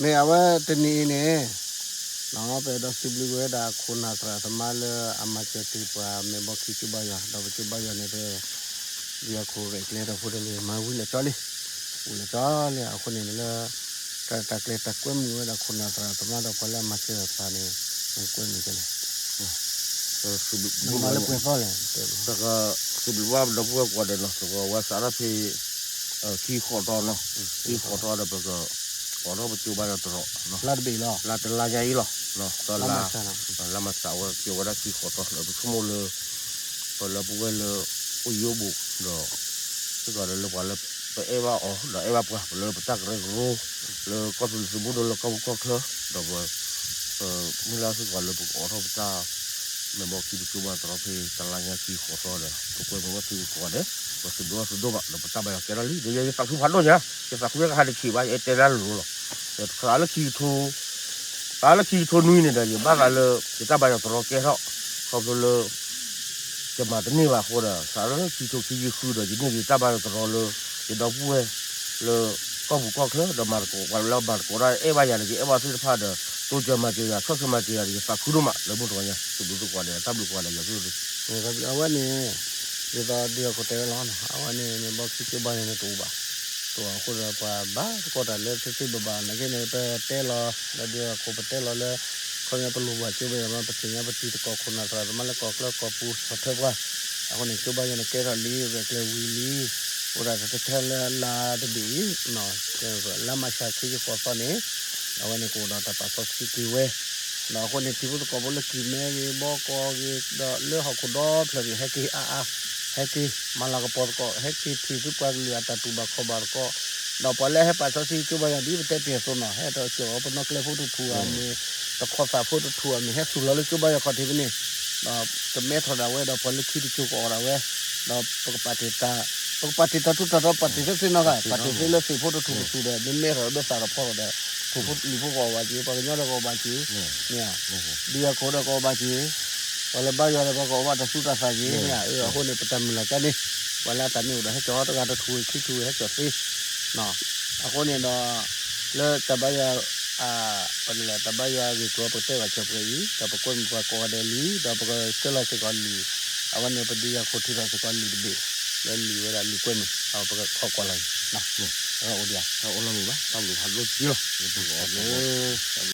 မ့ၢ်အဝဲတနံၤအံၤန့ၣ်, ပအဲၣ်ဒိးစံးဘျုးက့ၤဝဲဒၣ်ခိၣ်နၢ်သရၣ်သမါလၢအမၤစၢၤတ့ၢ်ပှၤမ့ၢ်ဘီခံကၠိဘါယွၤ, ဒီးပကၠိဘါယွၤန့ၣ် ပဒုးယၤခိၣ်ရဲၣ်ကျဲၤတၢ်ဖိတမံၤ မၤဝံၤလၢာ်ကၠီလံ, အိၣ်လၢာ်ကၠီလံ. အဃိန့ၣ်လၢ တၢ်တၢ်ကျဲၤတၢ်ကွဲမုာ်ဝဲဒၣ်ခိၣ်နၢ်သရၣ်သမါဒီးပှၤလၢအမၤစၢၤသးန့ၣ် ကွဲမုာ်ကဲလဲၣ်. မၤလၢပှဲၤသီလဲၣ်, စံးဘျုးဘၣ်ပဒီပုၢ်ဝဲၢ်ကိးဂၤဒဲးနီၤ, သကိးဝဲစးထီၣ်ဖဲ ခံဃိးတီၤနီၤ, ခံဃိးတီၤဒီးပက အိးထီၣ်ပကၠိဘါယွၤတရီး, လါတဘ့ၣ်လီၤ, လါတလါညါအံၤလီၤ, ဒီးလါမၤစးဝဲကၠိဝဲဒၣ်ခံဃိးတီၤဒီးပဆိကမိၣ်လၢ ပှၤလၢပုၢ်ဝဲၢ်လၢ အိၣ်ယိၣ်ဘိၣ်ဒီး စ့ၢ်ကီးဒီးလၢပှၤလၢ ပအဲၣ်ဘၣ်အီၤ ဒီးအဲၣ်ဘၣ်ပှၤ ပလၢပတၢ်ကရၢကရိ လၢကီၢ်သူလ့ၤသုးမုၢ်ဒိၣ်လၢကီၢ်ပူၤကီၢ်ချၢ ဒီးပ မ့ၢ်လၢစ့ၢ်ကီးလၢပကအိးထီၣ်ပတၢ် မ့ၢ်ဘီခံပကၠိဘါတရီးဖဲတလါညါခံဃိးတီၤဒီး ပကွဲမုာ်ဘၣ်သုကိးဂၤဒဲး, ပစံးဘျုးဘၣ်သုဒိၣ်မး ဒီးပတၢ်ဘါယွၤကဲထီၣ်လံ, ဒီးယဲယသးခုဖးဒိၣ်ညါ, ယသးခုယဲကဟးတဆံးဘၣ် ယအဲၣ်တဲဒၣ်လိၤလီၤ, ယသးလၢခံကထိ သးလၢခံကထိနွံန့ၣ်ဒီး ယဘၣ်သးလၢ ယတၢ်ဘါယွၤတရီးကဲထီၣ်, ခီဖျိလၢ ယမၤတန့ၢ်ဘၣ်အဃိဒီး သးလၢခံကထိခံဆံဃုဒီး ယန့ၢ်က့ၤတၢ်ဘါယွၤတရီးလၢ ယဒီပုၢ်ဝဲၢ်လၢ ကီၢ်ပူၤကီၢ်ချၢ ဒီးမၤသကိး ပှၤလၢမၤသကိးတၢ်အဲၣ်ဘၣ်ယၤန့ၣ် ယအဲၣ်ဘၣ်သ့ၣ်တဖၣ်ဒီး တိစၢၤမၤစၢၤယၤ ဆီၣ်ထွဲမၤစၢၤယၤဒီး ယသးခုဒိၣ်မးလၢမုၢ်တဂီၤညါ စံးဘျုးသုကိးဂၤဒဲး တၢ်ဘျုးကိးဂၤဒဲး ယၤသု အဝဲန့ၣ် ဒ်သိးဒုးအခိၣ်တဲဝဲလီၤနီၤ အဝဲန့ၣ် မ့ၢ်ဘီခံကၠိဘါယွၤန့ၣ်တအိၣ်ဘၣ်, တအိၣ်အဃိဒီးပှၤဘါသကိးတၢ်လၢသ့သ့ဘၣ်ဘၣ် နာ်က့န့ၣ် ပတဲလီၤ ဒီးဒုးအခိၣ်ပတဲလီၤလၢ ခီပညီပလိၣ်ဘၣ်ကၠိဘါယွၤမး ပသ့ၣ်ညါပတံၤသကိးခိၣ်နၢ်သရၣ်သမါလၢကီၢ်ချၢကီၢ်ပူၤဆီၣ်ထွဲပှၤ, အဃိန့ၣ် ကၠိဘါယွၤန့ၣ်ကဲထီၣ်လံ ရဲၣ်ကျဲၤဝံၤလံ, အိၣ်ဒၣ်တၢ်တဆၢလၢလါတဘ့ၣ်အံၤ လါမၤရှးခံဆံဃိးသီန့ၣ် အဝဲန့ၣ်ကအိၣ်ဒီးတၢ်ပာ်စီဆှံက့ၤဝဲ ဒီးအဃိန့ၣ် ထံဖိသကိးဖိလၢကံၢ်မဲဂ့ၤ ဘီကီၢ်ဂ့ၤ ဒီးလၢဟီၣ်ခိၣ်ဒီဖျၢၣ်ဂ့ၤ ဟဲက့ၤအါအါ, ဟဲက့ၤ မၤလၤကပီၤသကိး ဟဲက့ၤထံၣ်သုပှၤကလုာ်အတၢ်တူၢ်ဘၣ်ခီၣ်ဘၣ်သကိး, ဒီးပှၤလၢအဟဲပာ်စီဆှံကၠိဘါယွၤဒ်ပတဲတ့ၢ်အသိးနီၤ ဟဲထီၣ်ကၠီၣ်ပနီၣ်ကျဲဖိတထူၣ်အမ့ၢ် တခီသၣ်ဖိတထူၣ်အမ့ၢ် ဟဲသူၣ်လီၤလၢကၠိဘါယွၤခီၣ်ထံးဖဲန့ၣ်, ဒီးကမဲထီၣ်ဒၣ်ဝဲဒီးပှၤလၢခံတစိၤကအီၣ်ဒၣ်ဝဲ, ဒီးပကပာ်တ့ၢ်တၢ် ပကပာ်တ့ၢ်တၢ်ထူးတၢ်တီၤ ပာ်တ့ၢ်သ့သ့နီၤဂၤ ပာ်တ့ၢ်သ့လၢသ့ၣ်ဖိတထူၣ်တထူၣ်ဒီး မ့ၢ်မဲထီၣ်ဒီးဘၣ်သၣ်ထီၣ်ဖီထီၣ်ဒီး ထိၣ်ဖိလံၣ်ဖိကအီၣ်ဘၣ်က့ၤ ပှၤကညီဒီးကအီၣ်ဘၣ်က့ၤ, မ့ၢ်ဧါ, ဒုးယၤခိၣ်ဒီးကအီၣ်ဘၣ်က့ၤ, ပှၤလၢဘါယွၤဒီးပှၤကအီၣ်ဘၣ်တၢ်သူတၢ်သၣ်က့ၤ မ့ၢ်ဧါ, အဃိန့ၣ် ပတၢ်မုၢ်လၢ်ကါန့ၣ် ပှၤလၢအတၢ်မ့ၢ်အိၣ်ဒီးဟဲကၠီၣ်တဂၤတထူၣ်ဝံၤခံထူၣ်ဝံၤဟဲကၠီၣ်သ့ အဃိန့ၣ်ဒီး လၢတၢ်ဘါယွၤ ပလဲၤတၢ်ဘါယွၤဂ့ၢ်ကျိၤပကတဲဘၣ်စၢၤပှဲၤအံၤ ဒီးပကွဲမုာ်ပှၤကိးဂၤဒဲးလံ ဒီးပကဆှၢလီၤစ့ၢ်ကီးလံာ်, အဝဲန့ၣ် ပဒုးယၤခိၣ်ထုးထီၣ်စ့ၢ်ကီးလံာ်တဘ့ၣ် လၢလံာ်ဝဲဒၣ်လံာ်ကွဲမုာ် ပကခီကွၢ်လီၤအံၤ, အိၣ်ဒံးဧါ, အိၣ်လီၤမုၢ်ဘၣ် တၢ်ဘျုးဖးဒိၣ်က့လီၤ, တၢ်ဘျုး